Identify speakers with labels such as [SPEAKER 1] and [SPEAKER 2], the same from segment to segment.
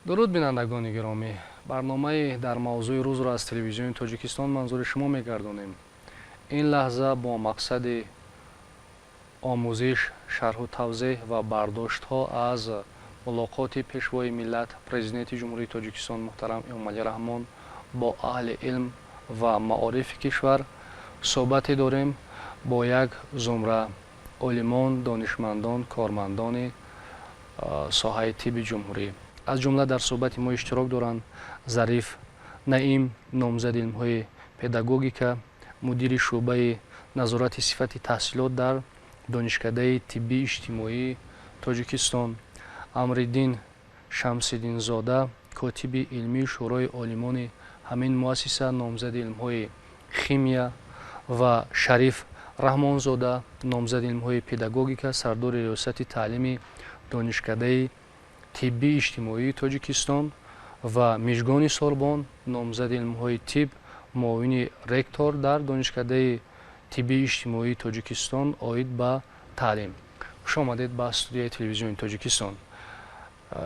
[SPEAKER 1] Дуруд, бинандагони гиромӣ! Барномаи «Дар мавзӯи рӯзро» аз Телевизиони Тоҷикистон манзури шумо мегардонем. Ин лаҳза бо мақсади омӯзиш, шарҳу тавзеҳ ва бардоштҳо аз мулоқоти Пешвои миллат, Президенти Ҷумҳурии Тоҷикистон муҳтарам Эмомалӣ Раҳмон бо аҳли илм ва маорифи кишвар суҳбате дорем бо як зумра олимон, донишмандон, кормандони соҳаи тибби ҷумҳурӣ. Аз ҷумла дар суҳбати мо иштирок доранд Зариф Наим, номзади илмҳои педагогика, мудири шӯъбаи назорати сифати таҳсилот дар Донишкадаи тиббии иҷтимоии Тоҷикистон, Амриддин Шамсиддинзода, котиби илмии Шӯрои олимони ҳамин муассиса, номзади илмҳои химия, ва Шариф Раҳмонзода, номзади илмҳои педагогика, сардори риёсати таълими Донишкадаи тиббии иҷтимоии Тоҷикистон, ва Мижгони Сорбон, номзади илмҳои тиб, муовини ректор дар Донишкадаи тиббии иҷтимоии Тоҷикистон оид ба таълим. Хуш омадед ба студияи Телевизиони Тоҷикистон.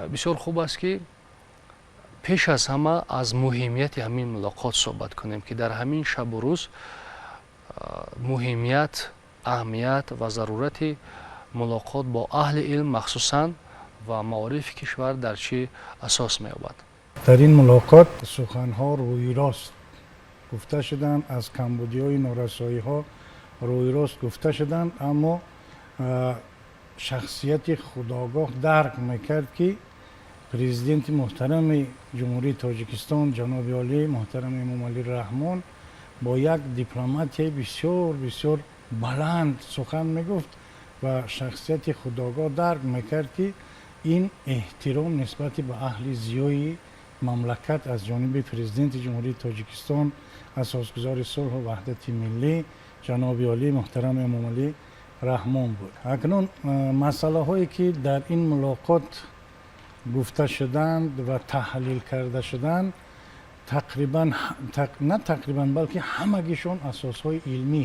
[SPEAKER 1] Бисёр хуб аст, ки пеш аз ҳама аз муҳимияти ҳамин мулоқот суҳбат кунем, ки дар ҳамин шабу рӯз муҳимият, аҳамият ва зарурати мулоқот бо аҳли илм, махсусан, ва маорифи кишвар дар чӣ асос меёбад?
[SPEAKER 2] Дар ин мулоқот суханҳо рӯирост гуфта шуданд, аз камбудиҳои норасоиҳо рӯирост гуфта шуданд, аммо шахсияти худогоҳ дарк мекард, ки Президенти муҳтарами Ҷумҳурии Тоҷикистон ҷаноби олӣ муҳтарам Эмомалӣ Раҳмон бо як дипломатияи бисёр бисёр баланд сухан мегуфт ва шахсияти худогоҳ дарк мекард, ки ин эҳтиром нисбати ба аҳли зиёи мамлакат аз ҷониби Президенти Ҷумҳурии Тоҷикистон, Асосгузори сулҳу ваҳдати миллӣ, ҷаноби олӣ муҳтарам Эмомалӣ Раҳмон буд. Акнун масъалаҳое, ки дар ин мулоқот гуфта шуданд ва таҳлил карда шуданд, тақрибан, на тақрибан, балки ҳамагишон асосҳои илмӣ,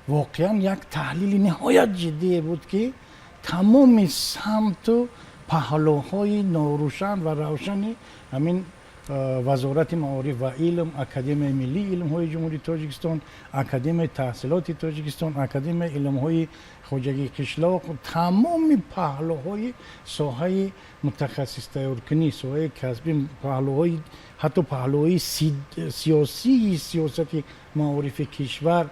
[SPEAKER 2] воқеан як таҳлили ниҳоят ҷиддие буд, ки тамоми самту паҳлӯҳои норӯшан ва равшани ҳамин Вазорати маориф ва илм, Академияи миллии илмҳои Ҷумҳурии Тоҷикистон, Академияи таҳсилоти Тоҷикистон, Академияи илмҳои хоҷагии қишлоқ, тамоми паҳлӯҳои соҳаи мутахассис тайёркунӣ, соҳаи касбӣ, паҳлӯҳои, ҳатто паҳлӯҳои сиёсии сиёсати маорифи кишвар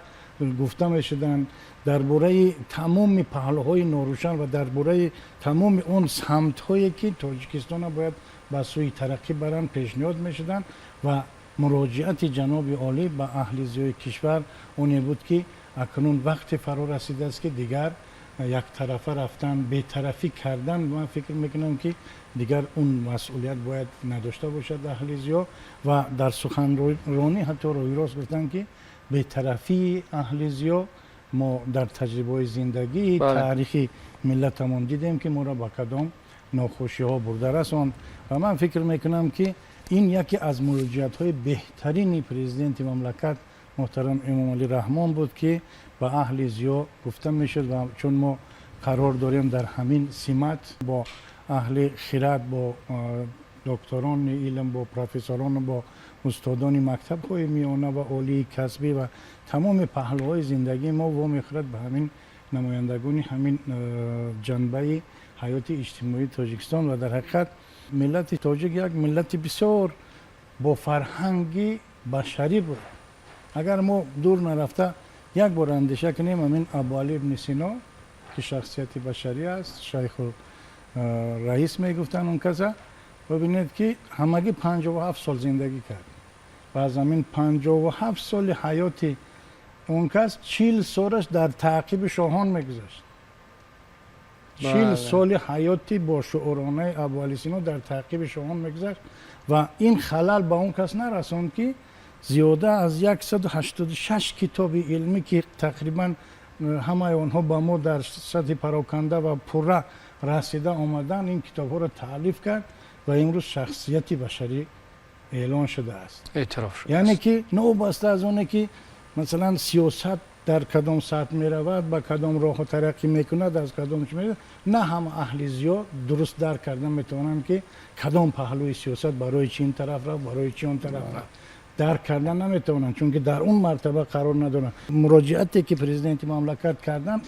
[SPEAKER 2] гуфта мешуданд. Дар бораи тамоми паҳлӯҳои норӯшан ва дар бораи тамоми он самтҳое, ки Тоҷикистона бояд ба сӯи тараққӣ баранд, пешниҳод мешуданд. Ва муроҷиати ҷаноби олӣ ба аҳли зиёи кишвар оне буд, ки акнун вақте фаро расидааст, ки дигар яктарафа рафтан, бетарафӣ кардан, ман фикр мекунам, ки дигар он масъулият бояд надошта бошад аҳли зиё. Ва дар суханронӣ ҳатто рӯирост гуфтанд, ки бетарафии аҳли зиё мо дар таҷрибаҳои зиндагии таърихи миллатамон дидем, ки моро ба кадом нохушиҳо бурда расонд. Ва ман фикр мекунам, ки ин яке аз муроҷиатҳои беҳтарини Президенти мамлакат муҳтарам Эмомалӣ Раҳмон буд, ки ба аҳли зиё гуфта мешуд. Ва чун мо қарор дорем дар ҳамин симат бо аҳли хирад, бо докторони илм, бо профессорону бо устодони мактабҳои миёна ва олии касбӣ ва тамоми паҳлӯҳои зиндагии мо вомехӯрад ба ҳамин намояндагони ҳамин ҷанбаи ҳаёти иҷтимоии Тоҷикистон. Ва дар ҳақиқат миллати тоҷик як миллати бисёр бо фарҳанги башарӣ буд. Агар мо дур нарафта як бор андеша кунем, ҳамин Абуалӣ ибни Сино, ки шахсияти башарӣ аст, шайху раис мегуфтанд он каса, бибинед, ки ҳамагӣ 57 сол зиндагӣ кард ва аз ҳамин 57 соли ҳаёти он кас 40 солаш дар таъқиби шоҳон мегузашт. 40 соли ҳаёти бошууронаи Абуалӣ Сино дар таъқиби шоҳон мегузашт ва ин халал ба он кас нарасонд, ки зиёда аз 186 китоби илмӣ, ки тақрибан ҳамаи онҳо ба мо дар сатҳи пароканда ва пурра расида омаданд, ин китобҳоро таълиф кард ва имрӯз шахсияти башарӣ эълон шудааст.
[SPEAKER 1] Эътироф шудааст.
[SPEAKER 2] Яъне ки новобаста аз оне ки, масалан, сиёсат Дар кадом сатҳ меравад, ба кадом роҳу тараққӣ мекунад, аз кадом чи меравад, на ҳама аҳли зиё дуруст дарк карда метавонанд, ки кадом паҳлӯи сиёсат барои чи ин тараф рафт, барои чи он тараф рафт, дарк карда наметавонанд, чунки дар он мартаба қарор надоранд. Муроҷиате ки президенти мамлакат карданд,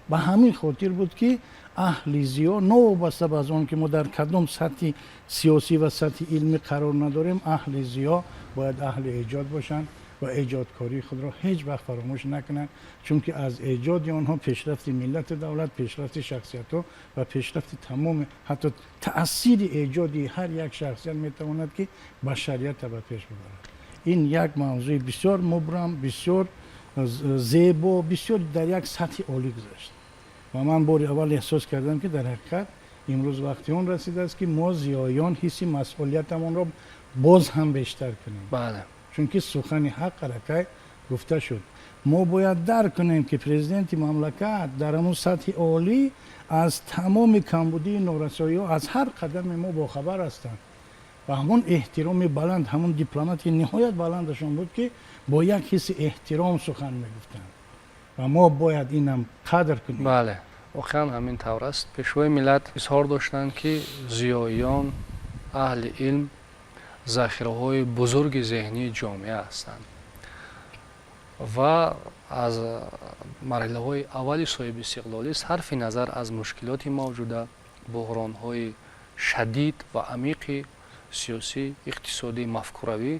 [SPEAKER 2] ба ҳамин хотир буд, ки аҳли зиё, новобаста ба аз он ки мо дар кадом сатҳи сиёсӣ ва сатҳи илмӣ қарор надорем, аҳли зиё бояд аҳли эҷод бошанд ва эҷодкории худро ҳеҷ вақт фаромӯш накунанд, чунки аз эҷоди онҳо пешрафти миллату давлат, пешрафти шахсиятҳо ва пешрафти тамоми, ҳатто таъсири эҷоди ҳар як шахсият метавонад, ки башарията ба пеш бибарад. Ин як мавзӯи бисёр мубрам, бисёр зебо, бисёр дар як сатҳи олӣ гузашт ва ман бори аввал эҳсос кардам, ки дар ҳақиқат имрӯз вақти он расидааст, ки мо зиёён ҳисси масъулиятамонро боз ҳам бештар кунем, чунки сухани ҳақ аллакай гуфта шуд. Мо бояд дарк кунем, ки президенти мамлакат дар ҳамун сатҳи олӣ аз тамоми камбудии норасоиҳо, аз ҳар қадами мо бохабар ҳастанд ва ҳамон эҳтироми баланд, ҳамон дипломатии ниҳоят баландашон буд, ки бо як ҳисси эҳтиром сухан мегуфтанд ва мо бояд инам қадр кунем.
[SPEAKER 1] Бале, воқеан ҳамин тавр аст. Пешвои миллат изҳор доштанд, ки зиёиён, аҳли илм захираҳои бузурги зеҳнии ҷомеа ҳастанд ва аз марҳилаҳои аввали соҳибистиқлолӣ, сарфи назар аз мушкилоти мавҷуда, буҳронҳои шадид ва амиқи сиёсӣ, иқтисодӣ, мафкуравӣ,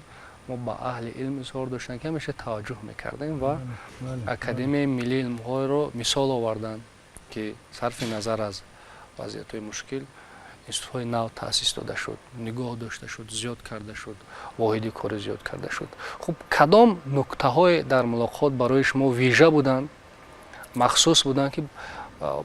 [SPEAKER 1] мо ба аҳли илм изҳор доштанд, ки ҳамеша таваҷҷӯҳ мекардем ва Академияи миллии илмҳоро мисол оварданд, ки сарфи назар аз вазъиятҳои мушкил институтҳои нав таъсис дода шуд, нигоҳ дошта шуд, зиёд карда шуд, воҳиди корӣ зиёд карда шуд. Хуб, кадом нуктаҳое дар мулоқот барои шумо вижа буданд, махсус буданд, ки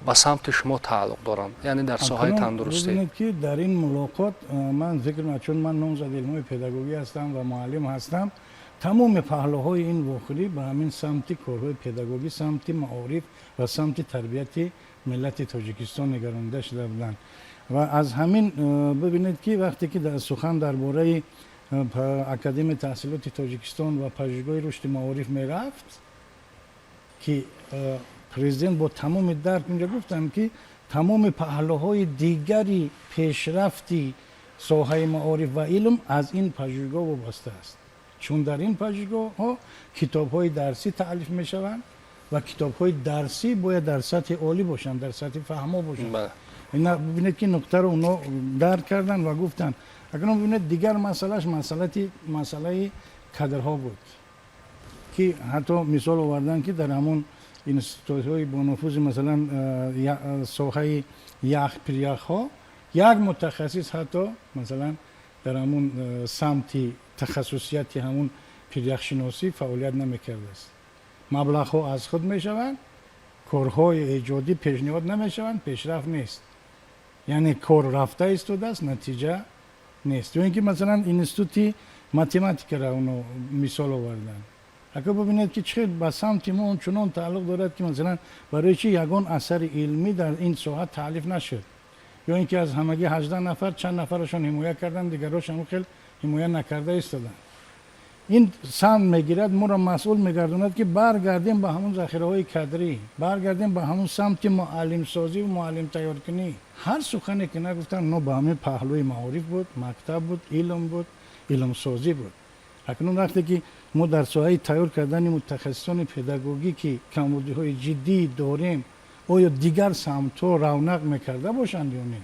[SPEAKER 1] ба самти шумо тааллуқ доранд, яъне дар соҳаи тандурустӣ?
[SPEAKER 2] Бибинед, ки дар ин мулоқот ман зикр, чун ман номзади илмҳои педагогӣ ҳастам ва муаллим ҳастам, тамоми паҳлӯҳои ин вохӯрӣ ба ҳамин самти корҳои педагогӣ, самти маориф ва самти тарбияти миллати Тоҷикистон нигаронида шуда буданд. Ва аз ҳамин бибинед, ки вақте ки сухан дар бораи Академияи таҳсилоти Тоҷикистон ва Пажӯҳишгоҳи рушди маориф мерафт, ки президент бо тамоми дарк инҷа гуфтанд, ки тамоми паҳлӯҳои дигари пешрафти соҳаи маориф ва илм аз ин пажӯҳишгоҳ вобаста аст, чун дар ин пажӯҳишгоҳҳо китобҳои дарсӣ таълиф мешаванд ва китобҳои дарсӣ бояд дар сатҳи олӣ бошанд, дар сатҳи фаҳмо бошанд. Бибинед, ки нуктаро оно дарк карданд ва гуфтанд. Акнун бибинед, дигар масъалаш масъалаи кадрҳо буд, ки ҳатто мисол оварданд, ки дар ҳамон институтҳои бонуфузи, масалан, соҳаи ях, пиряхҳо як мутахассис ҳатто, масалан, дар ҳамон самти тахассусияти ҳамон пиряхшиносӣ фаъолият намекардааст. Маблағҳо аз худ мешаванд, корҳои эҷодӣ пешниҳод намешаванд, пешрафт нест, яъне кор рафта истодааст, натиҷа нест. Ё ин ки, масалан, институти математикаро оно мисол оварданд. Ака, бибинед, ки чӣ ба самти мо ончунон тааллуқ дорад, ки, масалан, барои чӣ ягон асари илмӣ дар ин соҳа таълиф нашуд, ё ин ки аз ҳамагӣ 18 нафар чанд нафарашон ҳимоя карданд, дигарош ҳамон хел ҳимоя накарда истоданд. Ин самт мегирад, моро масъул мегардонад, ки баргардем ба ҳамон захираҳои кадрӣ, баргардем ба ҳамон самти муаллимсозӣ ва муаллим тайёркунӣ. Ҳар сухане ки нагуфтанд, но ба ҳамин паҳлӯи маориф буд, мактаб буд, илм буд, илмсозӣ буд. Акнун вақте ки мо дар соҳаи тайёр кардани мутахассисони педагогӣ, ки камбудиҳои ҷиддӣ дорем, оё дигар самтҳо равнақ мекарда бошанд ё не?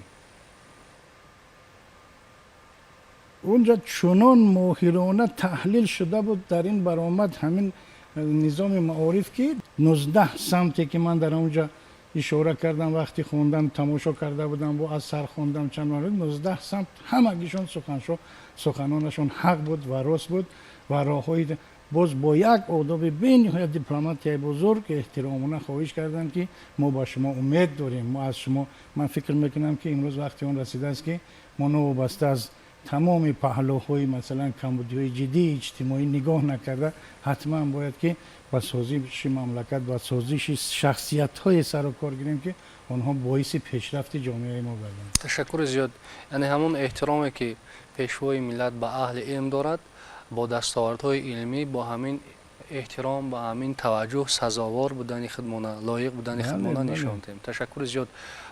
[SPEAKER 2] Унҷа чунон моҳирона таҳлил шуда буд дар ин баромад ҳамин низоми маориф, ки 19 самте ки ман дар онҷа ишора кардам, вақти хондан тамошо карда будам, бо аз сар хондам чанд маротиба, 19 самт ҳамагишон суханонашон ҳақ буд ва рост буд ва роҳҳои боз бо як одоби бениҳоят дипломатияи бузург эҳтиромона хоҳиш карданд, ки мо ба шумо умед дорем, мо аз шумо. Ман фикр мекунам, ки имрӯз вақти он расидааст, ки мо новобаста аз тамоми паҳлӯҳои, масалан, камбудиҳои ҷиддии иҷтимоӣ нигоҳ накарда, ҳатман бояд ки ба созиши мамлакат, ба созиши шахсиятҳое сару кор гирем, ки онҳо боиси пешрафти ҷомеаи мо гарданд.
[SPEAKER 1] Ташаккури зиёд. Яъне ҳамон эҳтироме, ки пешвои миллат ба аҳли илм дорад, бо дастовардҳои илмӣ, бо ҳамин эҳтиром, ба ҳамин таваҷҷӯҳ сазовор будани худмона, лоиқ будани худмона нишон диҳем. Ташаккури зиёд.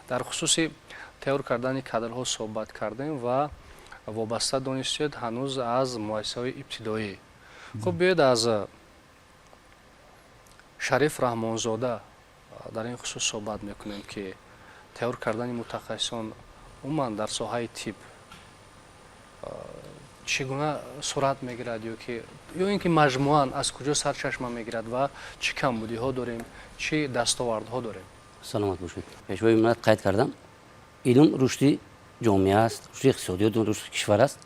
[SPEAKER 1] Дар хусуси тайёр кардани кадрҳо суҳбат кардем ва вобаста донистед ҳанӯз аз муассисаҳои ибтидоӣ. Хуб, биёед, аз Шариф Раҳмонзода дар ин хусус суҳбат мекунем, ки тайёр кардани мутахассисон умуман дар соҳаи тиб чӣ гуна сурат мегирад ё ин ки маҷмӯан аз куҷо сарчашма мегирад ва чӣ камбудиҳо дорем, чӣ дастовардҳо дорем.
[SPEAKER 3] Саломат бошед. Пешвои миллат қайд кардам, илм рушди ҷомеа аст, рушди иқтисодиёт, рушди кишвар аст.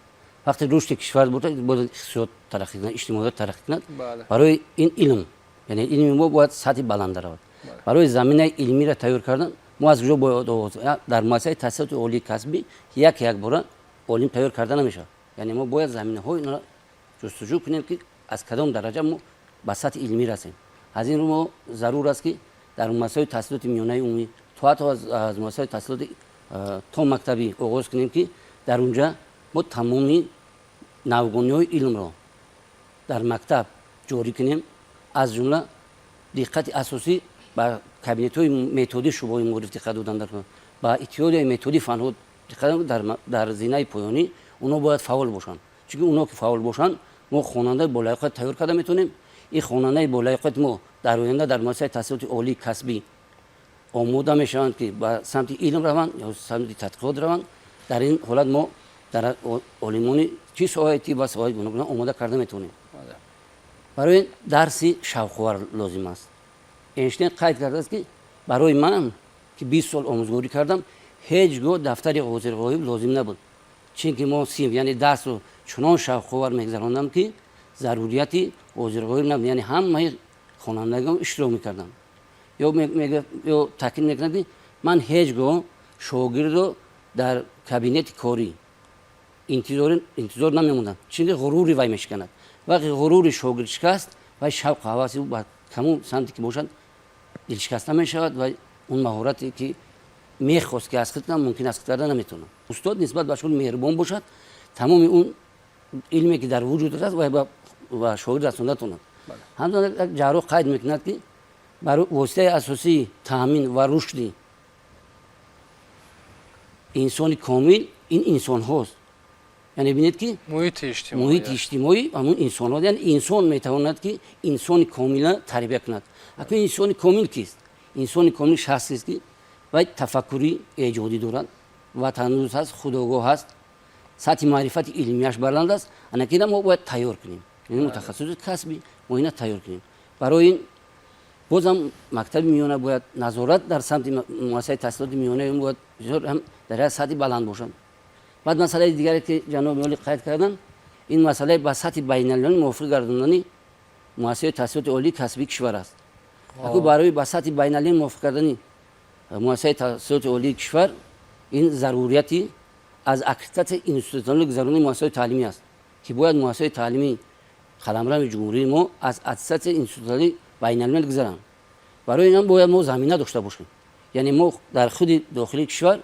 [SPEAKER 3] Вақте рушди кишвар бояд иқтисод тараққӣ кунад, иҷтимоиёт тараққӣ кунад. Барои ин илм, яъне илми мо бояд сатҳи баланда равад. Барои заминаи илмиро тайёр кардан мо аз куҷо бояд оғоз? Дар муассисаи таҳсилоти олии касбӣ як якбора олим тайёр карда намешавад. Яъне мо бояд заминаҳои инро ҷустуҷӯ кунем, ки аз кадом дараҷа мо ба сатҳи илмӣ расем. Аз ин рӯ мо зарур аст, ки дар муассисаҳои таҳсилоти миёнаи умумӣ то ҳатто аз муассисаҳои таҳсилоти то мактабӣ оғоз кунем, ки дар унҷа мо тамоми навгониҳои илмро дар мактаб ҷорӣ кунем. Аз ҷумла диққати асосӣ ба кабинетҳои методии шӯъбаҳои маориф диққат додан, ба иттиҳодияи методии фанҳо диққат. Дар зинаи поёнӣ онҳо бояд фаъол бошанд, чунки онҳо ки фаъол бошанд, мо хонандаи болаёқат тайёр карда метавонем. Ин хонандаи болаёқати мо дар оянда дар муассисаи таҳсилоти олии касбӣ омода мешаванд, ки ба самти илм раванд ё самти тадқиқот раванд. Дар ин ҳолат мо дар олимони чӣ соҳаи тиб ва соҳаи гуногун омода карда метавонем. Барои дарси шавқовар лозим аст. Эйнштейн қайд кардааст, ки барои ман, ки 20 сол омӯзгорӣ кардам, ҳеҷ гоҳ дафтари ҳозирғоиб лозим набуд, чунки мо синф, яъне дарсро чунон шавқовар мегузарондам, ки зарурияти ҳозирғоиб набуд, яъне ҳамаи хонандагон иштирок мекарданд. Ё таъкид мекунад, ки ман ҳеҷ гоҳ шогирдро дар кабинети корӣ интизор намемондам, чунки ғурури вай мешиканад. Вақте ғурури шогирд шикаст, вай шавқу ҳаваси ӯ ба камон самте ки бошад дилшикаста мешавад ва он маҳорате ки мехост ки аз худ кунад, мумкин аз худ карда наметавонад. Устод нисбат ба шогирд меҳрубон бошад, тамоми он илме ки дар вуҷуд аст, вай ба шогирд расонда тавонад. Ҳамзамон як ҷарроҳ қайд мекунад, ки воситаи асосии таъмин ва рушди инсони комил ин инсонҳост. Яъне бинед, ки муҳити иҷтимоӣ ҳамун инсонҳо, яъне инсон метавонад, ки инсони комила тарбия кунад. Акнун инсони комил кист? Инсони комил шахсест, ки вай тафаккури эҷодӣ дорад, ватандӯст аст, худогоҳ аст, сатҳи маърифати илмияш баланд аст. Анакина мо бояд тайёр кунем, мутахассиси касбӣ мо ина тайёр кунем. Барои ин бозам мактаби миёна бояд назорат дар самти муассисаи таҳсилоти миёна бояд бисёр ҳам дар як сатҳи баланд бошад. Баъд масъалаи дигаре, ки ҷаноби олӣ қайд карданд, ин масъалаи ба сатҳи байналмилалӣ мувофиқ гардондани муассисаи таҳсилоти олии касбии кишвар аст. Аку барои ба сатҳи байналмилалӣ мувофиқ кардани муассисаи таҳсилоти олии кишвар ин зарурияти аз аккредитатсияи институтсионалӣ гузаронии муассисаҳои таълимӣ аст, ки бояд муассисаҳои таълимии қаламрави ҷумҳурии мо аз аттестатсияи институтсионалӣ байналмилал гузаранд. Барои ин бояд мо замина дошта бошем, яъне мо дар худи дохили кишвар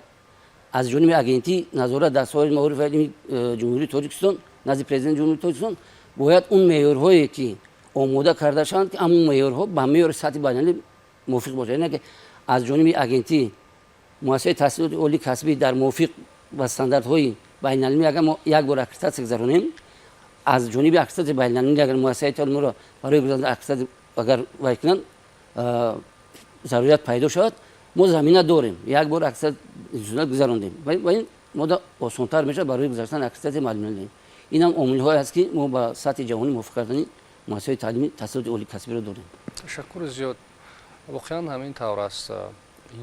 [SPEAKER 3] аз ҷониби Агентии назорат дар соҳаи маориф ва илми Ҷумҳурии Тоҷикистон назди Президенти Ҷумҳурии Тоҷикистон бояд он меъёрҳое ки омода карда шаванд, ки ҳамон меъёрҳо ба меъёри сатҳи байналмилалӣ мувофиқ бошад. Яъне ки аз ҷониби агентӣ муассисаи таҳсилоти олии касбӣ дар мувофиқ ба стандартҳои байналмилалӣ, агар мо як бор аккредитатсия гузаронем, аз ҷониби аккредитатсияи байналмилалӣ, агар муассисаи таълимиро барои гузарондани аккредитатсия агар вай кунанд, зарурият пайдо шавад, мо замина дорем, як бор аккредитатсия гузарондем ва ин мода осонтар мешавад барои гузаштани аккредитатсияи байналмилалӣ. Инам омилҳое аст, ки мо ба сатҳи ҷаҳонӣ мувофиқ кардани муассисаҳои таълими таҳсилоти олии касбиро дорем.
[SPEAKER 1] Ташаккури зиёд. Воқеан ҳамин тавр аст.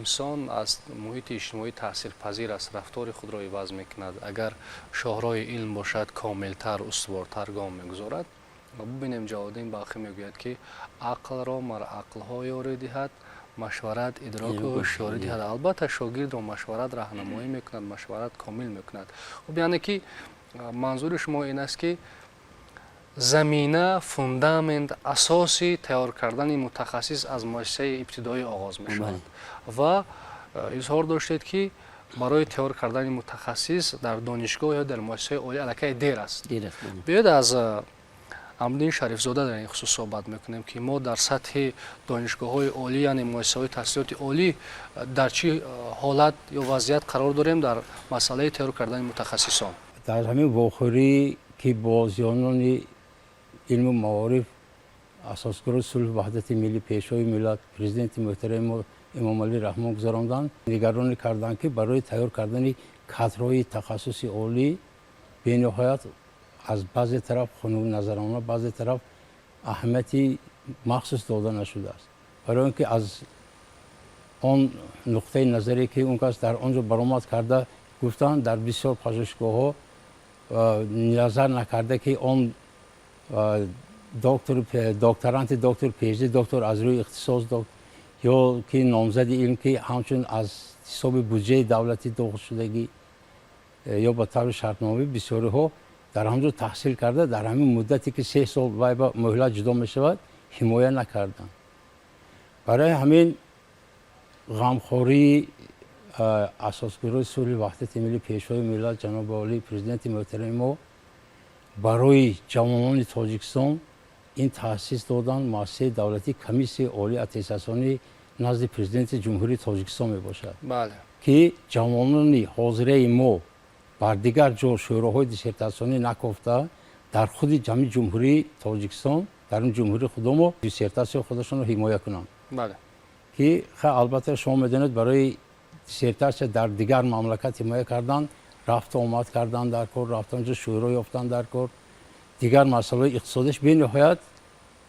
[SPEAKER 1] Инсон аз муҳити иҷтимоӣ таъсирпазир аст, рафтори худро иваз мекунад. Агар шоҳроҳи илм бошад, комилтар, устувортар гом мегузорад. Ва бубинем, Ҷалолиддин Балхӣ мегӯяд, ки ақлро мар ақлҳо ёрӣ диҳад, машварат идроку ҳушёрӣ диҳад. Албатта, шогирдро машварат раҳнамоӣ мекунад, машварат комил мекунад. Хуб, яъне ки манзури шумо ин аст, ки замина, фундамент, асоси тайёр кардани мутахассис аз муассисаи ибтидоӣ оғоз мешавад ва изҳор доштед, ки барои тайёр кардани мутахассис дар донишгоҳ ё дар муассисаи олӣ аллакай дер аст. Биёед, аз Амриддин Шарифзода дар ин хусус суҳбат мекунем, ки мо дар сатҳи донишгоҳҳои олӣ, яъне муассисаҳои таҳсилоти олӣ, дар чӣ ҳолат ё вазъият қарор дорем дар масъалаи тайёр кардани мутахассисон.
[SPEAKER 4] Дар ҳамин вохӯрӣ, ки бо зиёнони илму маориф Асосгузори сулҳу ваҳдати миллӣ, Пешвои миллат, Президенти муҳтарами мо Эмомалӣ Раҳмон гузаронданд, нигаронӣ карданд, ки барои тайёр кардани кадрҳои тахассуси олӣ бениҳоят аз баъзе тараф хунукназарона, баъзе тараф аҳамияти махсус дода нашудааст. Барои он ки аз он нуқтаи назаре, ки он кас дар он ҷо баромад карда гуфтанд, дар бисёр пажӯҳишгоҳҳо назар накарда, ки он доктор, докторанти, доктор PhD, доктор аз рӯи ихтисос ё ки номзади илм, ки ҳамчун аз ҳисоби буҷаи давлатӣ дохил шудагӣ ё ба таври шартномавӣ, бисёриҳо дар ҳамҷо таҳсил карда, дар ҳамин муддате, ки 3 сол вай ба муҳлат ҷудо мешавад, ҳимоя накарданд. Барои ҳамин ғамхории Асосгузори сулҳи ваҳдати миллӣ, Пешвои миллат, ҷаноби олӣ, Президенти муҳтарами мо барои ҷавонони Тоҷикистон ин таъсис додан муассисаи давлатии Комиссияи олии аттестатсионии назди Президенти Ҷумҳурии Тоҷикистон мебошад, ки ҷавонони ҳозираи мо бар дигар ҷо шӯроҳои диссертатсионӣ накофта, дар худи ҷамъи Ҷумҳурии Тоҷикистон, дар ин ҷумҳурии худомо диссертатсияи худашонро ҳимоя кунанд, ки албатта шумо медонед, барои диссертатсия дар дигар мамлакат ҳимоя кардан, рафту омад кардан дар кор, рафта онҷо шӯро ёфтан дар кор, дигар масъалаҳои иқтисодиш бениҳоят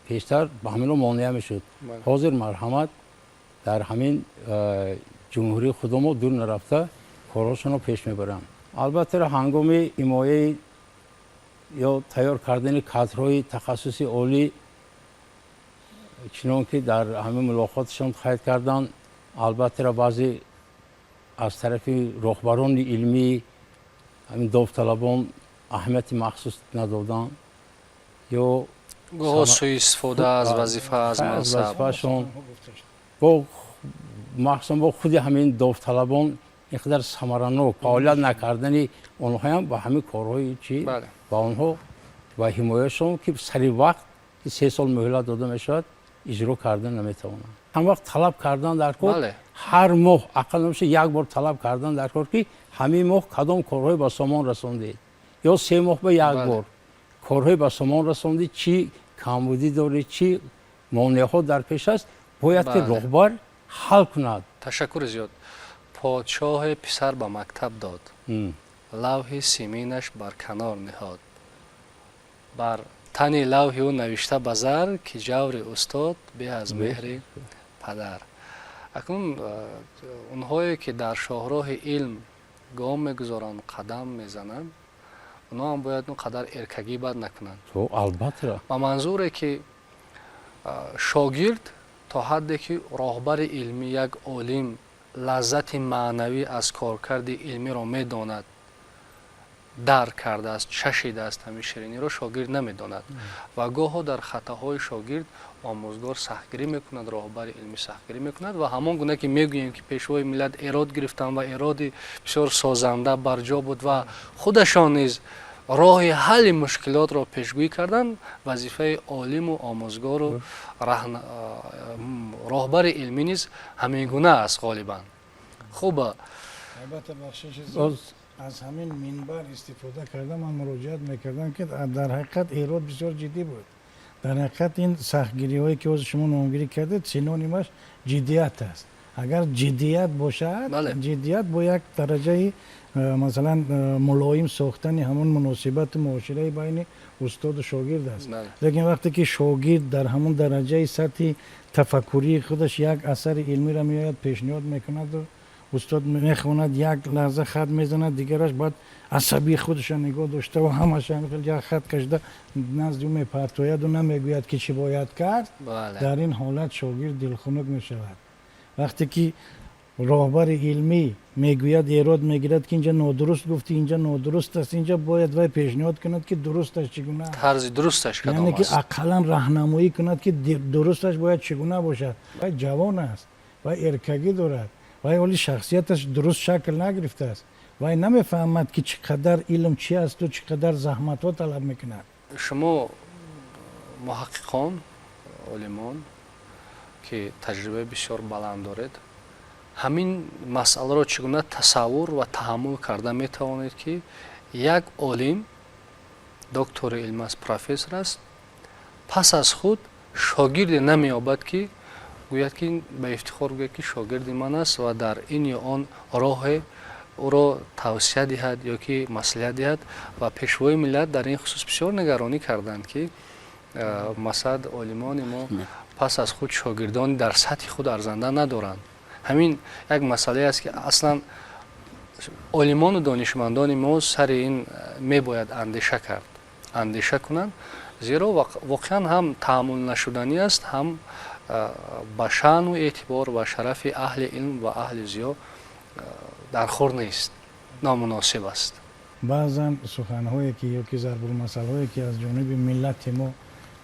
[SPEAKER 4] пештар ба ҳамино монеа мешуд. Ҳозир, марҳамат, дар ҳамин ҷумҳурии худомо дур нарафта корҳошонро пеш мебаранд. Албатта, ҳангоми ҳимояи ё тайёр кардани кадрҳои тахассуси олӣ, чунон ки дар ҳамин мулоқоташон қайд карданд, албатта, баъзе аз тарафи роҳбарони илмӣ ҳамин довталабон аҳамияти махсус надоданд ё
[SPEAKER 1] гоҳо суистифода аз вазифа, аз мансаб.
[SPEAKER 4] Вазифаашон бо махсусан бо худи ҳамин довталабон ин қадар самаранок фаъолият накардани онҳоям ба ҳамин корҳои чи ба онҳо ва ҳимояшон, ки сари вақт, ки 3 сол муҳлат дода мешавад, иҷро кардан наметавонанд. Ҳам вақт талаб кардан дар кор, ҳар моҳ ақал намеша як бор талаб кардан дар кор, ки ҳамин моҳ кадом корҳое ба сомон расондед ё 3 моҳ ба як бор корҳои ба сомон расондед, чӣ камбудӣ доред, чӣ монеаҳо дар пеш аст, бояд ки роҳбар ҳал кунад.
[SPEAKER 1] Ташаккури зиёд. Подшоҳе писар ба мактаб дод, лавҳи симинаш бар канор ниҳод, бар тани лавҳи ӯ навишта ба зар, ки ҷаври устод беҳ аз меҳри падар. Акнун онҳое ки дар шоҳроҳи илм гом мегузоранд, қадам мезананд, онҳо ҳам бояд он қадар эркагӣ бад накунанд.
[SPEAKER 4] Албатта.
[SPEAKER 1] Ба манзуре ки шогирд то ҳадде ки роҳбари илмӣ, як олим лаззати маънавӣ аз коркарди илмиро медонад, дарк кардааст, чашидааст, ҳамин шириниро шогирд намедонад ва гоҳо дар хатоҳои шогирд омӯзгор сахтгирӣ мекунад, роҳбари илмӣ сахтгирӣ мекунад. Ва ҳамон гуна ки мегӯем, ки Пешвои миллат эрод гирифтанд ва эроди бисёр созанда барҷо буд ва худашон низ роҳи ҳалли мушкилотро пешгӯӣ карданд, вазифаи олиму омӯзгору роҳбари илмӣ низ ҳамин гуна аст ғолибан. Хуб.
[SPEAKER 2] Албатта, бахшиши, аз ҳамин минбар истифода карда, ман муроҷиат мекардам, ки дар ҳақиқат эрод бисёр ҷиддӣ буд. Дар ҳақиқат ин сахтгириҳое, ки ҳозир шумо номгирӣ кардед, синонимаш ҷиддият аст. Агар ҷиддият бошад, ҷиддият бо як дараҷаи масалан мулоим сохтани ҳамон муносибату муошираи байни устоду шогирд аст. Лекин вақте ки шогирд дар ҳамон дараҷаи сатҳи тафаккурии худаш як асари илмиро меояд, пешниҳод мекунаду устод мехонад, як лаҳза хат мезанад, дигараш баъд асабии худашро нигоҳ дошта ва ҳамаша як хат кашида назди ӯ мепартояду намегӯяд, ки чӣ бояд кард, дар ин ҳолат шогирд дилхунук мешавад. Вақте ки роҳбари илмӣ мегӯяд, эрод мегирад, ки инҷа нодуруст гуфтӣ, инҷа нодуруст аст, инҷа бояд вай пешниҳод кунад, ки дурусташ чӣ гуна.
[SPEAKER 1] Тарзи дурусташ.
[SPEAKER 2] Яъне ки ақаллан раҳнамоӣ кунад, ки дурусташ бояд чӣ гуна бошад. Вай ҷавон аст, вай эркагӣ дорад, вай ҳоли шахсияташ дуруст шакл нагирифтааст, вай намефаҳмад, ки чӣ қадар илм чи асту чӣ қадар заҳматҳо талаб мекунад.
[SPEAKER 1] Шумо Муҳаққиқон, олимон, ки таҷрибаи бисёр баланд доред, ҳамин масъаларо чӣ гуна тасаввур ва таҳаммул карда метавонед, ки як олим, доктори илм аст, профессор аст, пас аз худ шогирде намеёбад, ки гӯяд, ки ба ифтихор гӯяд, ки шогирди ман аст, ва дар ин ё он роҳе ӯро тавсия диҳад ё ки маслиҳат диҳад? Ва Пешвои миллат дар ин хусус бисёр нигаронӣ карданд, ки масалан олимони мо пас аз худ шогирдони дар сатҳи худ арзанда надоранд. Ҳамин як масъалае аст, ки аслан олимону донишмандони мо сари ин мебояд андеша кард, андеша кунанд, зеро воқеан ҳам таҳаммулнашуданӣ аст, ҳам ба шаъну эътибор ва шарафи аҳли илм ва аҳли зиё дархор нест, номуносиб аст.
[SPEAKER 2] Баъзан суханҳое ки ё ки зарбулмасалҳое ки аз ҷониби миллати мо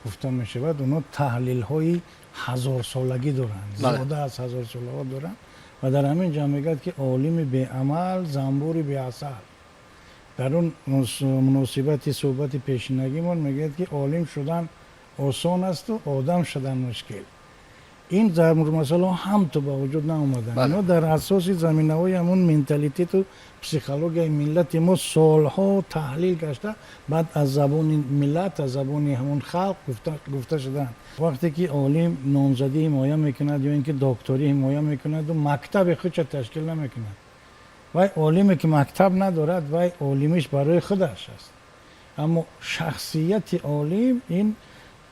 [SPEAKER 2] гуфта мешавад, онҳо таҳлилҳои ҳазорсолагӣ доранд, зиёда аз ҳазорсолаҳо доранд. Ва дар ҳамин ҷо мегӯяд, ки олими беамал занбури беасал. Дар он муносибати суҳбати пешинагимон мегӯяд, ки олим шудан осон асту одам шудан мушкил. Ин зарбулмасалҳо ҳам то ба вуҷуд наомаданд. Ино дар асоси заминаҳои ҳамун менталитету психологияи миллати мо солҳо таҳлил гашта, баъд аз забони миллат, аз забони ҳамун халқ гуфта шуданд. Вақте ки олим номзадӣ ҳимоя мекунад ё ин ки докторӣ ҳимоя мекунаду мактаби худша ташкил намекунад, вай олиме ки мактаб надорад, вай олимиш барои худаш аст. Аммо шахсияти олим, ин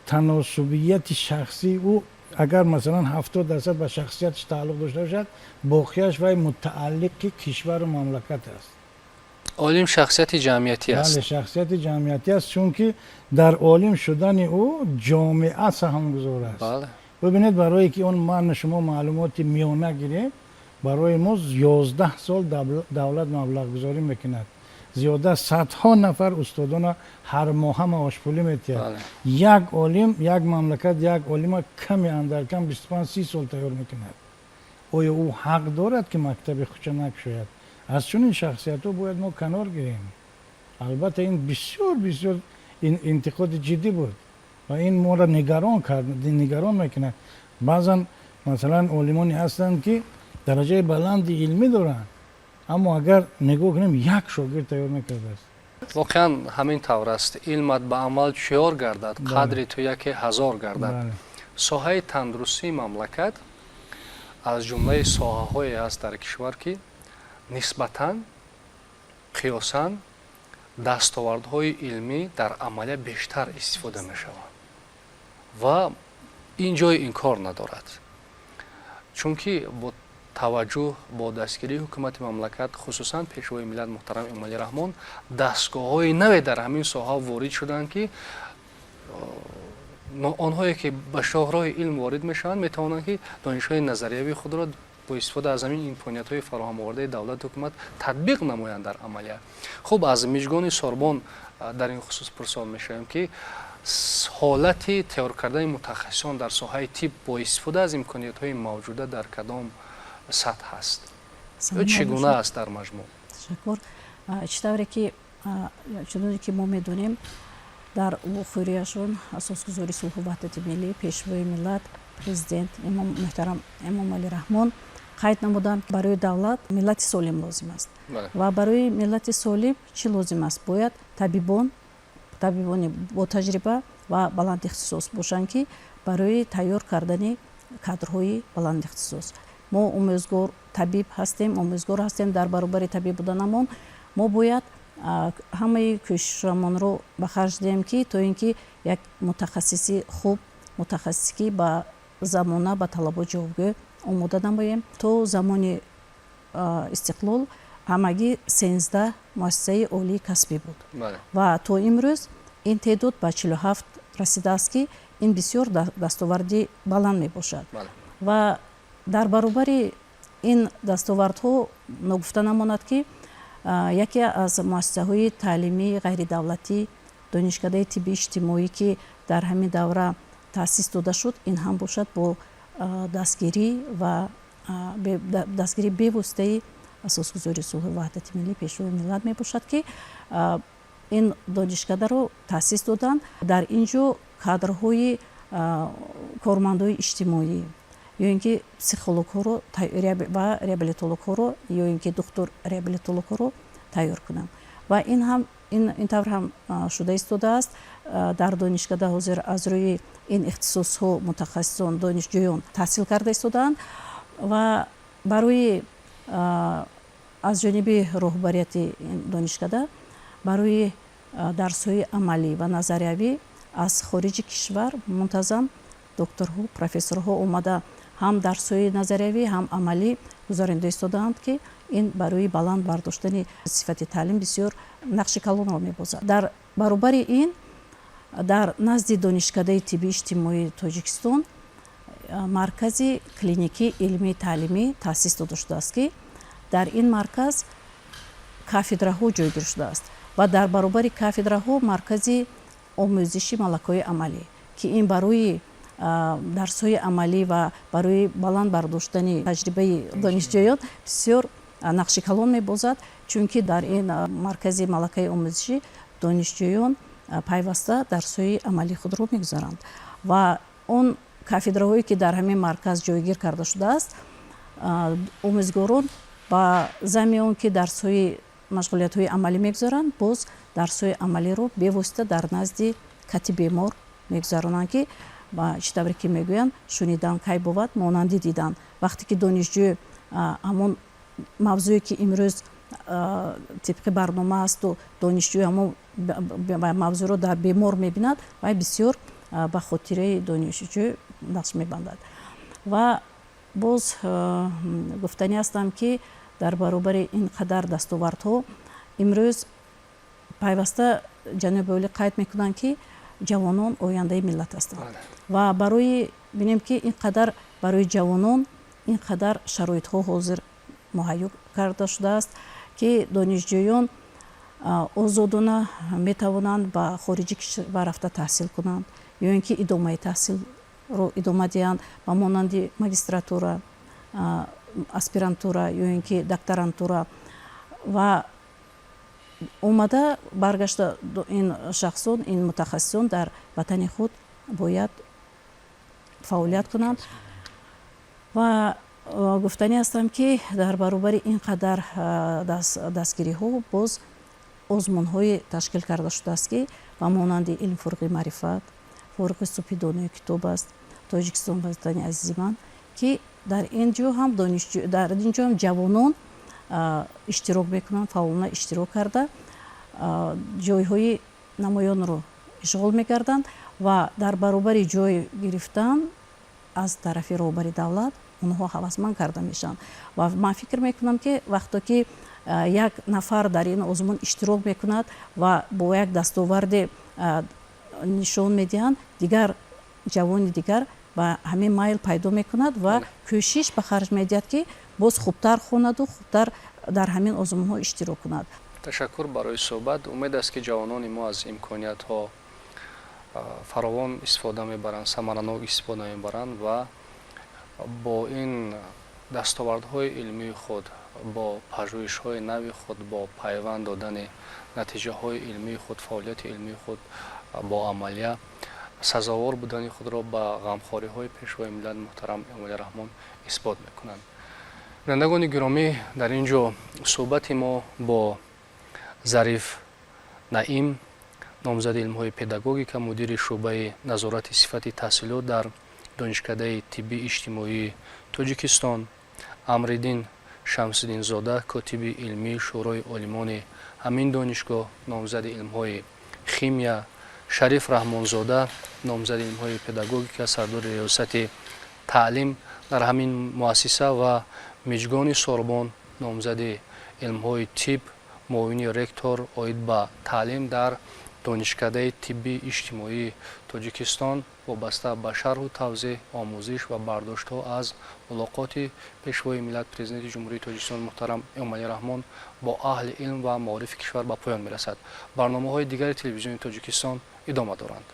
[SPEAKER 2] таносубияти шахсии ӯ, агар масалан 70% ба шахсияташ тааллуқ дошта бошад, боқияш вай мутааллиқи кишвару мамлакат аст.
[SPEAKER 1] Олим шахсияти ҷамъиятӣ аст.
[SPEAKER 2] Бале, шахсияти ҷамъиятӣ аст, чунки дар олим шудани ӯ ҷомеа саҳмгузор аст. Бибинед, барое ки он ман шумо маълумоти миёна гирем, барои мо 11 сол давлат маблағгузорӣ мекунад, зиёда садҳо нафар устодона ҳар моҳа маошпулӣ метиҳад. Як олим, як мамлакат як олима ками андар кам 25-30 сол тайёр мекунад. Оё ӯ ҳақ дорад, ки мактаби худша накушояд? Аз чунин шахсиятҳо бояд мо канор гирем. Албатта, ин бисёр бисёр интиқоди ҷиддӣ буд ва ин моро нигарон кард, нигарон мекунад. Баъзан масалан олимоне ҳастанд, ки дараҷаи баланди илмӣ доранд, аммо агар нигоҳ кунем, як шогирд тайёр накардааст.
[SPEAKER 1] Воқеан ҳамин тавр аст. Илмат ба амал чиёр гардад, қадри ту яке ҳазор гардад. Соҳаи тандурустии мамлакат аз ҷумлаи соҳаҳое аст дар кишвар, ки нисбатан, қиёсан дастовардҳои илмӣ дар амалия бештар истифода мешаванд ва ин ҷои инкор надорад, чунки бо таваҷҷӯҳ, бо дастгирии ҳукумати мамлакат, хусусан Пешвои миллат муҳтарам Эмомалӣ Раҳмон, дастгоҳҳои наве дар ҳамин соҳа ворид шуданд, ки онҳое ки ба шоҳроҳи илм ворид мешаванд, метавонанд, ки донишҳои назариявии худро бо истифода аз ҳамин имкониятҳои фароҳамовардаи давлату ҳукумат татбиқ намоянд дар амалия. Хуб, аз Мижгони Сорбон дар ин хусус пурсон мешавем, ки ҳолати тайёр кардани мутахассисон дар соҳаи тиб бо истифода аз имкониятҳои мавҷуда дар кадом сатҳ ҳаст ё чӣ гуна аст дар маҷмӯъ?
[SPEAKER 5] Ташаккур. Чӣ тавре ки, чуноне ки мо медонем, дар вохӯрияшон Асосгузори сулҳу ваҳдати миллӣ, Пешвои миллат, Президент муҳтарам Эмомалӣ Раҳмон қайд намуданд: барои давлат миллати солим лозим аст. Ва барои миллати солим чӣ лозим аст? Бояд табибон, табибони ботаҷриба ва баландихтисос бошанд, ки барои тайёр кардани кадрҳои баландихтисос. Мо омӯзгор, табиб ҳастем, омӯзгор ҳастем. Дар баробари табиб буданамон мо бояд ҳамаи кӯшишамонро ба харҷ диҳем, ки то ин ки як мутахассиси хуб, мутахассисе ки ба замона, ба талабот ҷавобгӯ омода намоем. То замони истиқлол ҳамагӣ 13 муассисаи олии касбӣ буд ва то имрӯз ин теъдод ба 47 расидааст, ки ин бисёр дастоварди баланд мебошад. Ва дар баробари ин дастовардҳо ногуфта намонад, ки яке аз муассисаҳои таълимии ғайридавлатӣ, Донишкадаи тибби иҷтимоӣ, ки дар ҳамин давра таъсис дода шуд, ин ҳам бошад бо дастгирӣ ва дастгирии бевоситаи Асосгузори сулҳу ваҳдати миллӣ, Пешвои миллат мебошад, ки Ин донишкадаро таъсис доданд. Дар ин ҷо кадрҳои кормандои иҷтимоӣ ё ин ки психологҳоро ва реабилитологҳоро, ё ин ки духтур реабилитологҳоро тайёр кунанд. Ва ин ҳам ин тавр ҳам шуда истодааст. Дар донишкада ҳозир аз рӯи ин ихтисосҳо мутахассисон, донишҷӯён таҳсил карда истодаанд. Ва барои аз ҷониби роҳбарияти донишкада барои дарсҳои амалӣ ва назариявӣ аз хориҷи кишвар мунтазам докторҳо, профессорҳо омада, ҳам дарсҳои назариявӣ, ҳам амалӣ гузаронида истодаанд, ки ин барои баланд бардоштани сифати таълим бисёр нақши калонро мебозад. Дар баробари ин, дар назди Донишкадаи тиббии иҷтимоии Тоҷикистон маркази клиникии илмии таълимӣ таъсис дода шудааст, ки дар ин марказ кафедраҳо ҷойгир шудааст ва дар баробари кафедраҳо маркази омӯзиши малакаҳои амалӣ, ки ин барои дарсҳои амалӣ ва барои баланд бардоштани таҷрибаи донишҷӯён бисёр нақши калон мебозад, чунки дар ин маркази малакаи омӯзишӣ донишҷӯён пайваста дарсҳои амалии худро мегузаранд. Ва он кафедраҳое, ки дар ҳамин марказ ҷойгир карда шудааст, омӯзгорон ба замми он ки дарсҳои машғулиятҳои амалӣ мегузаранд, боз дарсҳои амалиро бевосита дар назди кати бемор мегузаронанд, ки чӣ тавре ки мегӯянд, шунидан кай бовад, монанди дидан. Вақте ки донишҷӯ ҳамон мавзӯе, ки имрӯз тибқи барнома асту, донишҷӯ ҳамон мавзӯъро дар бемор мебинад, вай бисёр ба хотираи донишҷӯ нақш мебандад. Ва боз гуфтанӣ ҳастам, ки дар баробари ин қадар дастовардҳо, имрӯз пайваста ҷаноби олӣ қайд мекунанд, ки ҷавонон ояндаи миллат ҳастанд. Ва барои бинем, ки ин қадар барои ҷавонон ин қадар шароитҳо ҳозир муҳайё карда шудааст, ки донишҷӯён озодона метавонанд ба хориҷи кишвар рафта таҳсил кунанд ё ин ки идомаи таҳсилро идома диҳанд, ба монанди магистратура, аспирантура ё ин ки докторантура. Ва омада баргашта ин шахсон, ин мутахассисон дар ватани худ бояд фаъолият кунанд. Ва гуфтанӣ ҳастам, ки дар баробари ин қадар дастгириҳо боз озмунҳое ташкил карда шудааст, ки ба монанди «Илм фурӯғи маърифат», «Фурӯғи субҳи донои китоб аст», «Тоҷикистон ватани азизи ман», ки дар ин ҷо ҳам донишҷӯ, дар ин ҷо ҳам ҷавонон иштирок мекунанд, фаъолона иштирок карда, ҷойҳои намоёнро ишғол мекарданд ва дар баробари ҷой гирифтан аз тарафи роҳбари давлат онҳо ҳавасманд карда мешаванд. Ва ман фикр мекунам, ки вақто ки як нафар дар ин озмун иштирок мекунад ва бо як дастоварде нишон медиҳанд, дигар ҷавони дигар ба ҳамин майл пайдо мекунад ва кӯшиш ба харҷ медиҳад, ки боз хубтар хонаду хубтар дар ҳамин озмунҳо иштирок кунад.
[SPEAKER 1] Ташаккур барои суҳбат. Умед аст, ки ҷавонони мо аз имкониятҳо фаровон истифода мебаранд, самаранок истифода мебаранд ва бо ин дастовардҳои илмии худ, бо пажӯҳишҳои нави худ, бо пайванд додани натиҷаҳои илмии худ, фаъолияти илмии худ бо амалия, сазовор будани худро ба ғамхориҳои Пешвои миллат муҳтарам Эмомалӣ Раҳмон исбот мекунанд. Бинандагони гиромӣ, дар ин ҷо суҳбати мо бо Зариф Наим, номзади илмҳои педагогика, мудири шӯъбаи назорати сифати таҳсилот дар Донишкадаи тиббии иҷтимоии Тоҷикистон, Амриддин Шамсиддинзода, котиби илмии Шӯрои олимони ҳамин донишгоҳ, номзади илмҳои химия, Шариф Раҳмонзода, номзади илмҳои педагогика, сардори риёсати таълим дар ҳамин муассиса, ва Миҷгони Сорбон, номзади илмҳои тиб, муовини ректор оид ба таълим дар Донишкадаи тиббии иҷтимоии Тоҷикистон, вобаста ба шарҳу тавзеҳ, омӯзиш ва бардоштҳо аз мулоқоти Пешвои миллат, Президенти Ҷумҳурии Тоҷикистон муҳтарам Эмомалӣ Раҳмон бо аҳли илм ва маорифи кишвар ба поён мерасад. Барномаҳои дигари Телевизиони Тоҷикистон идома доранд.